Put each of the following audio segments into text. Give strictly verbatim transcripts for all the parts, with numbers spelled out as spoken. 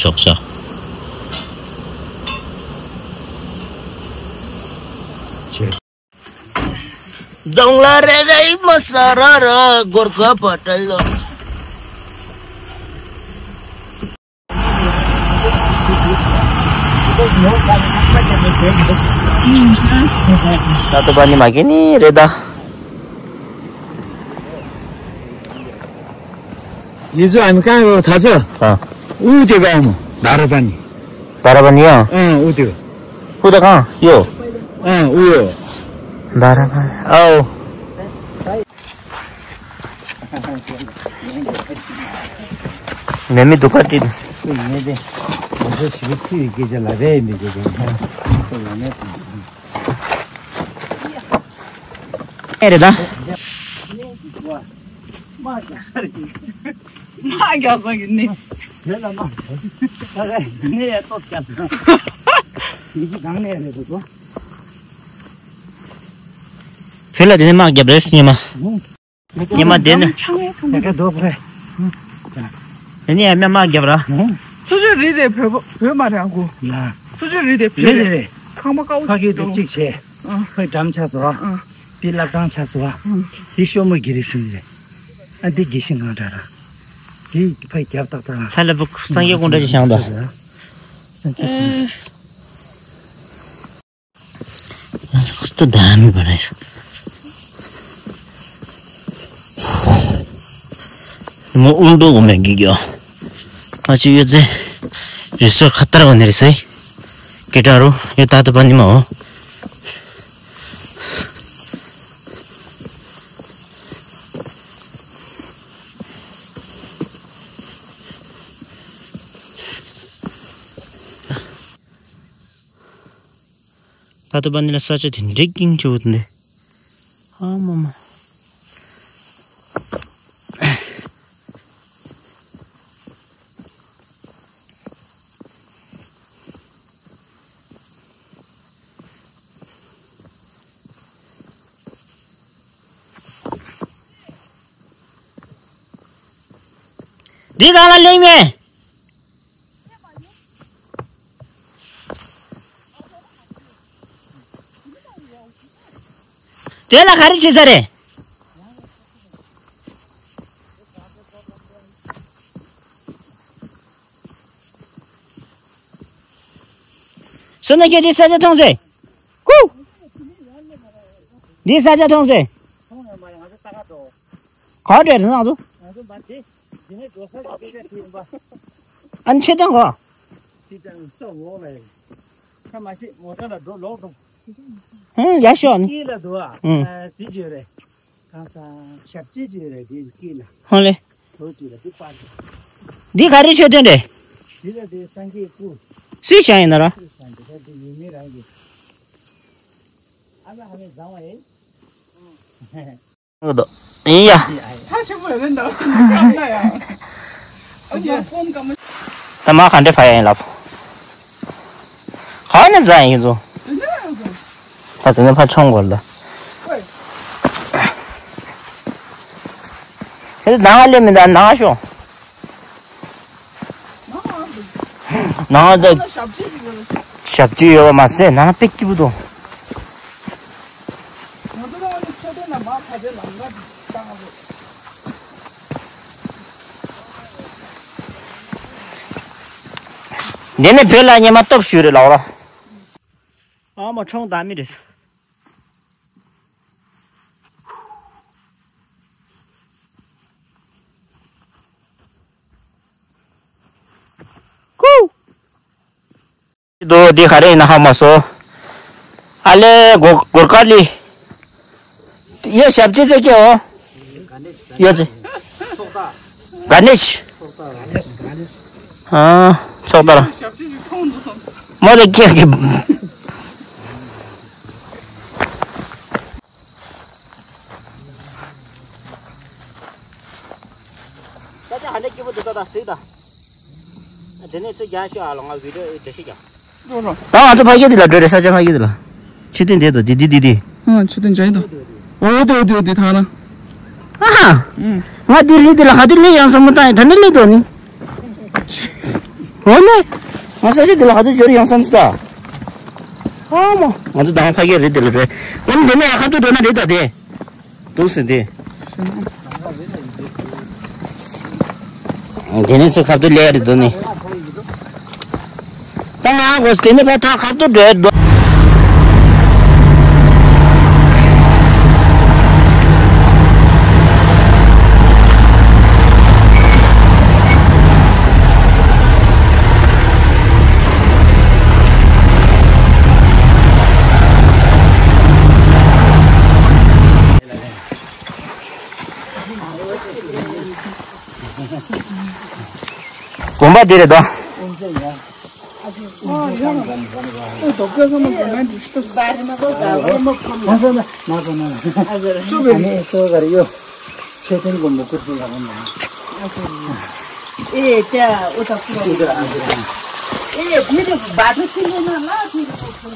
ཤོག་ཤ། རྫོང་ལ་རེ་རེ་མ་ས་ར་ར་གོར་ཁ་པ་ཏལ་ལོ། ད་ལྟ་པ་ནི་མ་གི་ནི་རེད་ད། ཡི་ཚོ་ཨན་ཀང་ཡོ་ཐ་ཚ། ཨ། ཨུ་དེ་ག་མོ། ད་ར་པ་ནི། ད་ར་པ་ནི་ཡ། ཨ་ཨུ་དེ། ཨུ་ད་གང་ཡོ། ཨ་ཨུ་ཡོ། ད་ར་པ་ནི་ཨའོ། མེ་མེ་དུ་ཀ་ཏི། ངས་དེ་ང་ཚོ་ཞིག་ཚིག་སྐད་ཆ་ལ་རེད་མི་དགོས་ཀྱི་ཡང་ལ་མེད་དང་སྲིད། ཨེ་རེད་ད། མ་རྒྱག་ས་རེད། མ་རྒྱག་ས་ཡིན་ནི། དེ་ལ་མ་རྒྱག་ས་ནི་ཡ་ཏོག་རྒྱག་ས། ཡི་གེ་གང་ནས་རེད་འདུག་གོ། བོད་ལ་དེ་ནས་དམག་རྒྱབ་རེས་ཉི་མ། ཉི་མ་དེ་ནས། ཆང་ཡང་ཁང་། དེ་ག་དོ་པ་རེད། དེ་ནས་ཡང་དམག་རྒྱབ་ར། ཚོ་ཆོས་རིགས་དེ་བོད་པ་བོད་མ་རེད་ཨ་ཁུ། ཡ། ཚོ་ཆོས་རིགས་དེ་བོད་རེད་རེད། རེད། ཁང་པ་དཀར་པོ་ཕ་གི་ཞིག་དེ་འདུག་གཅིག་བྱས། ཨ། ཕ་འགྲམ་ཆགས་སོ། ཨ། དེ་བླ་བྲང་ཆགས་སོ། ཨ། དེ་ཤོ་མོ་གི་རེད་ཟིན་རེད། ཨ་འདི་དགེ་བཤེས་ངག་འདྲ་ར། དེ་ཕ་རྒྱབ་ཏག་ཏག་ར། ཧ་ལ་བུ་སངས་རྒྱས་ཀུན་འདྲ་ཞིག་བཞེངས་ད། སངས་རྒྱས་ཀུན་འདྲ། ཁོ་ཚོ་ད་མི་བ་རེད། མོ་ཨུན་འགྲོ་གོ་མེད་གི་གྱོ། ང་ཅི་ཡོད་ཚེ། རི་སོར་ཁ་ཏར་བ་ནི་རི་སོའི། ཀེ་ཏྲ་རུ་ཡོད་ད་ད་པ་ནི་མ་འོ། ད་ལྟ་བ་ནི་ལ་ས་ཆ་དེ་འདྲའི་ཀིང་ཆེ་བོ་དེ་འདྲ། ཨ་མ་མ། འདི་གང་ལ་གླེང་མེད། དེ་ལ་ག་རེ་བྱེད་ས་རེད། སོ་ན་ཁྱེད་འདི་ས་ཆ་མཐོང་ཟེ། ཀུ། འདི་ས་ཆ་མཐོང་ཟེ། ག་འདྲ་རེད་ན་ཚོ། ཨན་ཆེ་དང་གོ། ཧུང་ཡ་ཤོ་ནི། ཧུང་། གང་ས་ཞབས་ཕྱི་ཅིག་རེད་དེ་སྐྱིད་ལ། ཧོ་ལེ། ལོ་ཅིག་ལ་དེ་པར། འདི་ག་རེ་མཆོད་རྟེན་རེད། འདི་ལ་དེ་སངས་རྒྱས་སྐུ། སུས་བཞེངས་ཡིན་ན་ར། སངས་རྒྱས་དེ་ཡུལ་མི་རང་གི། ཨ་ལ་ཧ་མེ་བཟང་བ་ཡིན། ཡིན་ཡ། ཧ་ཆེ་བོ་རེད་འདུག་ད་མ་ག་འདྲ་ཕ་ཡ་ཡིན་ལབ། ག་ནས་འཛའ་ཡིན་ཚོ། ད་དེ་ནས་ཕར་མཆོང་དགོས་ལ། ཨེ་ནང་ལས་མི་འདའ་ནང་ཤོག་ནང་ད་ཞབས་ཕྱི་ཡོད་པ་མ་ཟད་ནང་པེ་སྐྱིད་པོ་འདུག་འདི་ནས་བོད་ལ་ཉི་མ་སྟོབས་ཞུ་རེད་ལགས་ར། ཨ་མ་ཁྲོང་ད་མི་རེད། ཀུ། དོ་འདི་ག་རེ་ཡིན་ན་ཧ་མ་སོ། ཨ་ལེ་གོ་གོར་ཀ་ལི། ཡོ་ཞབས་ཕྱི་ཚེ་སྐྱེ་འོ། ཡོ་ཚེ། ག་ནེཤ། ཨ། ཚོགས་དར། མོ་རེ་སྐྱེ་གི། ས་ཆ་ཧ་འདྲ་སྐྱིད་པོ་འདུག་ད་ད་གཟིགས་ད། དེ་ནས་ཚུར་རྒྱག་ཤོག་ཨ་ལོ། ང་བི་ཌིའོ་འགྲེལ་བཤད་རྒྱག་ད་ང་ཚོ་ཕ་གི་དེ་ལ་འགྲོ་རེད། ས་ཆ་ཕ་གི་དེ་ལ། མཆོད་རྟེན་དེ་དོ་དེ་དེ་དེ་དེ། ཨ་མཆོད་རྟེན་འཇའ་ཡི་དོ། འོ་དེ་འོ་དེ་འོ་དེ་ཐང་ར། ཨ་ཧ། ང་དེ་རི་དེ་ལ་ག་དེ་སླེབས་ཡོང་བསམ་བློ་བཏང་ཡོད། ད་ནི་སླེབས་འདུག་ནི། འོ་ནི། ང་ས་ཆ་འདི་ལ་ག་ཚོད་འབྱོར་ཡོང་བསམ་སོང་ད། ཨ་མ། ང་ཚོ་མདང་ཕ་གིར་རེད་དེ་ལ་རེད། ཨ་མ་འདི་ནས་ཡར་ཁ་ཐུག་འགྲོ་ན་རེད་ད་དེ། འདུག་ཟེར་དེ། དེ་ནས་ཚུར་ཁ་ཐུག་སླེབས་རེད་འདུག་ནི། ད་ང་གོ་དེ་ནས་ཕར་ཐག་ཁ་ཐུག་འགྲོ་ཡ་འདུག་དགོན་པ་འདི་རེད་དོ།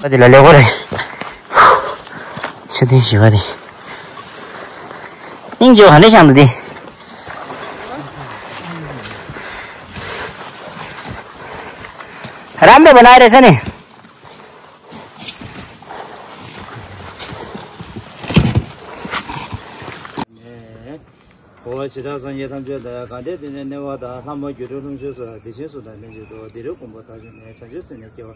འདི་ལ་ལེགས་པོ་རེད། མཆོད་རྟེན་བཞི་པ་རེད། སྙིང་རྗེ་བོ་ག་འདྲ་བྱུང་འདུག་དེ། རམ་རེ་བ་ན་རེ་ས་ནི། འཁོར་བ་འཆི་བདག་སངས་རྒྱས་ཐམས་ཅད་དང་། གང་དེ་དེ་ནས་གནས་པ་དང་། ལྷ་མོ་སྒྱུ་འཕྲུལ་ལྷུམས་ཆེན་སོགས་དེ་བཞིན་གསུམ་དང་ལྷན་ཅིག་ཏུ། དེ་རུ་མགོན་པོ་དག་གི་ནི་བྱང་ཆུབ་སེམས་ནི་སྐྱེ་བ།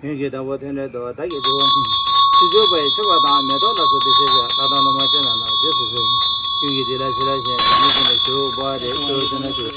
ཡོན་གྱི་བདག་པོ་ཐོད་ནས་བརྡོལ་བ་དག་གི་རྒྱུ་བ། ཆུ་སྐྱོར་པ་ཡི་མཆོད་པ་དང་། མེ་ཏོག་ལ་སོགས་དེ་བཞིན་གཤེགས། ལྷ་དང་སློབ་མ་སྤྱན་རས་གཟིགས་རྗེས་སུ་བཟུང་། ཀུན་གྱིས་བདེ་ལ་ཕྱི་ལ་ཞེས་ཀུན་ནས་ཞུ་བ་རེད། ཞུ་ཟེར་ན་ཞུ།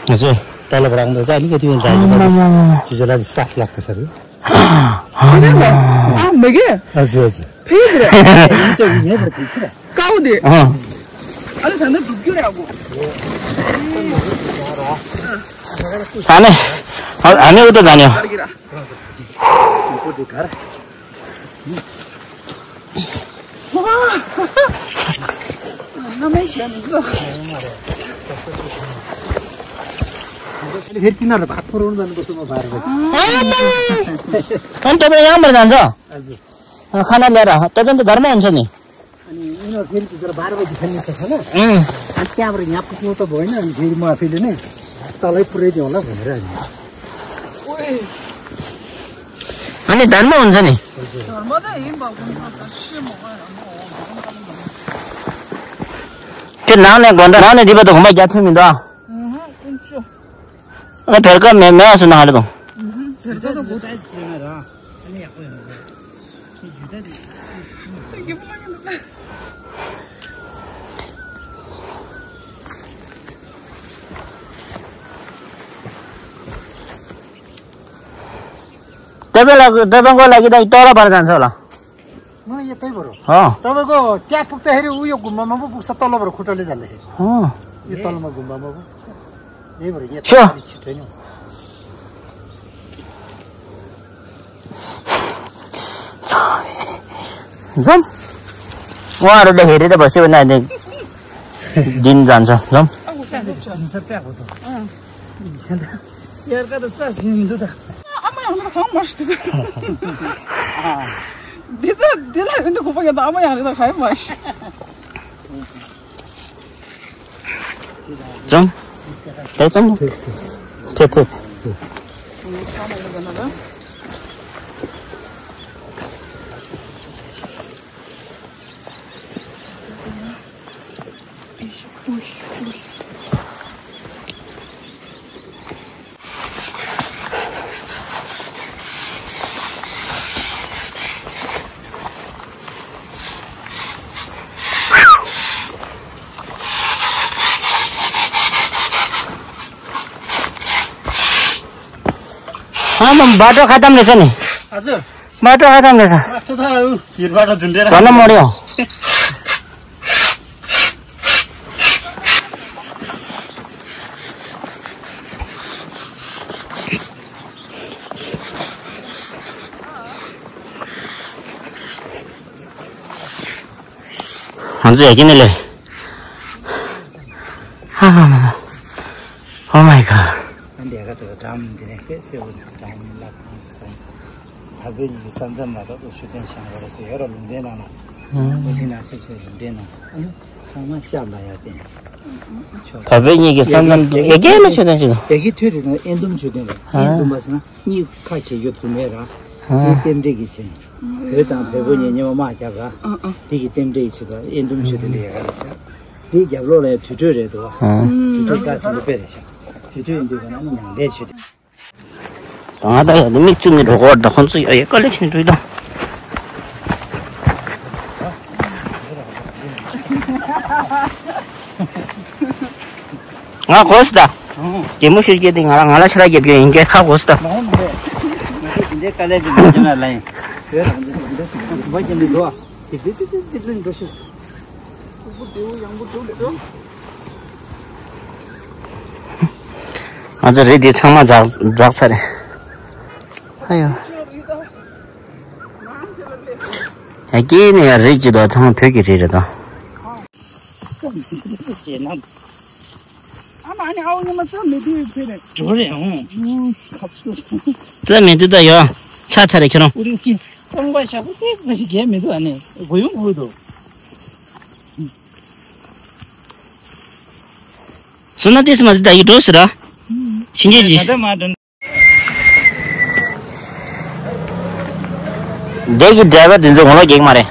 ང་ཚོས་ཏཱ་ལ་བ་རང་འདི་ད་ནི་ག་དུས་ཡིན་ད་ཡིན་ད་ཅི་ཅི་ལ་ས་ལག་ཏུ་ས་རེད། ཨ་མ་གི། ཨ་ཙི་ཨ་ཙི། ཕེ་དེ་རེད། ཡིན་ད་ཡིན་ངེས་པར་དུ་ཁྱི་ར། ཀའོ་དེ། ཨ། ཨ་ལ་ས་ན་འགྲུབ་རྒྱུ་རེད་ཨ་གོ། ད་ནི། ཨ་ནི་འུ་ད་ད་ནི། ཧེར་ཏི་ན་ར་བ་ཁོ་རོ་ན་ནི་གོ་སོ་མ་བར་བ། ཨ་ཏོ་པེ་ཡང་མར་ན་ཛོ། ཁ་ན་ལེ་ར་ཏོ་པེ་འདི་དར་མ་འོན་ཆ་ནི། ཨ་ནི་ཨིན་ནོ་ཧེར་ཏི་ན་ར་བར་བ་གི་ཐན་ནི་ས་ས་ན། ཨ་སྐྱབས་ར་ཉབ་ཁོ་ཏོ་བོ་ཡིན་ན་འདིར་མ་ཕེ་ལེ་ནི། ཏ་ལའི་པུ་རེ་ཡོང་ལ་བོ་ར་ནི། ཨ་ནི་དར་མ་འོན་ཟ་ནི། དར་མ་ད་ཡིན་པ་ཀུན་ཐོག་ད་ཤི་མོ་ཧ་ར་མོ་འོ་འདི་ཀུན་ཐོག་དེ་ནང་ནས་དགོན་བདག་རང་ནས་འདི་བ་དུ་གོམ་པ་རྒྱག་ཐུབ་མི་འདུག་ཨ། ཨུ་ཧུ་ཀུན་ཆོ། ཨ་བེར་ཀ་མེ་མེ་ཨ་སུ་ན་ཧ་ལེ་དང་། ཨུ་ཧུ་བེར་ཀ་ད་གོ་ད་ཅི་ན་ར། ཨ་ནི་ཡག་པོ་ཡོང་། ཏེ་བེ་ལ་ཏེ་བེ་གོ་ལ་གི་ད་ཏོ་ལ་བར་དང་ཚོ་ལ། ང་ཡེ་ཏེ་བོ་རོ། ཧོ། ཏེ་བེ་གོ་ཀྱ་ཕུག་ཏེ་ཧེ་རི་ཨུ་ཡོ་གུ་མ་མ་བུ་བུག་ས་ཏོ་ལ་བར་ཁུ་ཏོ་ལེ་ཟ་ལེ། ཧོ། ཡེ་ཏོ་ལ་མ་གུ་མ་མ་བུ། ཡེ་བོ་རེ་ཡེ་ཤོ། ཏོ་ལ་ཆི་ཏེ་ཉོ། འཛོམས། ཝ་རུ་ལེ་ཧེ་རི་ཏེ་བ་ཤི་བ་ན་ནི། དིན་ཛན་ཆ་འཛོམས། ཡར་ཀ་ཏུ་ཙ་ཟིན་འདུག་ད། ཨ་མ་ཡང་ལ་གང་མ་ཤི་འདུག་ད། འདི་ད་འདི་ལ་ཡོད་འདུག་གོ་པ་ཡང་ད་ཨ་མ་ཡང་ལ་གང་མ་ཤི། ཙམ། ད་ཙམ། ཐེབས་ཐེབས། ཨ་མ་བ་ཏོ་ཁ་ཏམ་ལེ་ས་ནི། ཨ་ཙི། བ་ཏོ་ཁ་ཏམ་ལེ་ས། ཡིར་བ་ར་འཛིན་འདྲེ་ར། ས་ན་མོ་རེ་ཡོ། ང་ཚོ་ཡ་གི་ནི་ལེ། ཧ་ཧ་ཧ། Oh my god. ཨ་འདི་ག་དེ་འགྲམ་འདི་ནས་ཁེ་སེ་འོ་འགྲམ་ལ་ཁང་སོང་། ད་བོད་གཉིས་ཀྱི་ས་མཚམས་ལ་ད་དུ་མཆོད་རྟེན་བཞེངས་པ་རེད་ཟེར་ཡོད་ར། ལུང་བསྟན་ནང་ལ་འོ་འདི་ན་ཆེ་ཆེ་ལུང་བསྟན་ནང་ཨ་ནི་ཚང་མ་ཤ་ལ་ཡ་བསྟན། ད་བོད་གཉིས་ཀྱི་ས་མཚམས་དུ་ཡ་གི་ནི་མཆོད་རྟེན་ཞིག་དང་། ཡ་གི་ཐོད་རེད་དང་ཨེ་འདུམ་མཆོད་རྟེན་རེད། ཨེ་འདུམ་པ་ཟེར་ན། གཉིས་ཁ་གྱེས་རྒྱུ་དུ་མེད་ར། ཨ། དེ་རྟེན་འབྲེལ་གྱི་ཆེད། བོད་དང་བལ་པོ་གཉིས་སྙེ་མ་དམག་རྒྱབ་ར། ཨ་ཨ། དེ་གི་རྟེན་འབྲེལ་གྱི་ཆེད་དུ་ཨེ་འདུམ་མཆོད་རྟེན་དེ་ཡ་ག་རེ་བཞག་དེའི་རྒྱབ་ལོགས་ལ་ཡང་དུར་ཁྲོད་རེད་འདུག་ཨ། དུར་ཁྲོད་རྩ་ཆེན་པོ་དཔེ་རེད་ཤག་དུར་ཁྲོད་ཡིན་དུས་ག་ན་ནི་མྱང་འདས་མཆོད་རྟེན། ད་ང་ད་ཡ་དེ་མིག་བཙུམ་ནས་འགྲོ་གོ་བར་ད་ཁོང་ཚོ་ཡ་ཡ་དཀའ་ལས་ཆེན་འགྲོ་ཡི་དང་། ང་གོ་སི་ད། ཨང་། གད་མོ་ཤོར་སྐྱེས་ཏེ་ང་ལ་ང་ལ་ཆ་ལ་རྒྱབ་རྒྱུ་ཡིན་གྱི་ཧ་གོ་སི་ད། མ་ཡིན་མ་རེད། ང་ཚོ་དེ་འདྲའི་དཀའ་ལས་ཅིག་མ་བྱུང་ན་ལ་ཡིན། བོད་རང་བཙན་དེ་འདྲ་ཞིག་མ་བྱུང་ན་འགྲོ་ཨ། དེ་དེ་དེ་དེ་དེ་འགྲོ་ཤོག་ང་ཚོ་རི་དེ་ཚང་མ་འཛག་འཛག་ཚར་རེད། ཨ་ཡོ། ཡ་སྐྱེས་ནས་ཡ་རི་གཅིག་དང་ཚང་མ་བོད་ཀྱི་རི་རེད་དང་། ཨ་མ་ནི་ཨའོ་ཉི་མ་ཙམ་མི་དུས་ཕེ་རེད། འགྲོ་རེད་ཧོང་། ཁབ་ཤོད། ཙམ་མི་དུས་ད་ཡོ། ཚ་ཚ་རེད་ཁྱོད་རང་། ཨུ་རིང་ཀི། ཏོང་པ་ཞག་པོ་ཏེ་མ་ཞིག་གས་མི་འདུག་ཨ་ནི། གོ་ཡོང་གོ་འདུག་སོ་ན་ཏེ་སི་མ་དུས་ད་ཡི་འགྲོ་ཟེར་ར། ཤིན་ཅེ་ཇི། ད་ལྟ་མ་འགྲོ། འདས་ཀྱི་ཌ་རའི་བར་དེ་ཚོ་ངོ་ལོག་རྒྱག་གི་མ་རེད།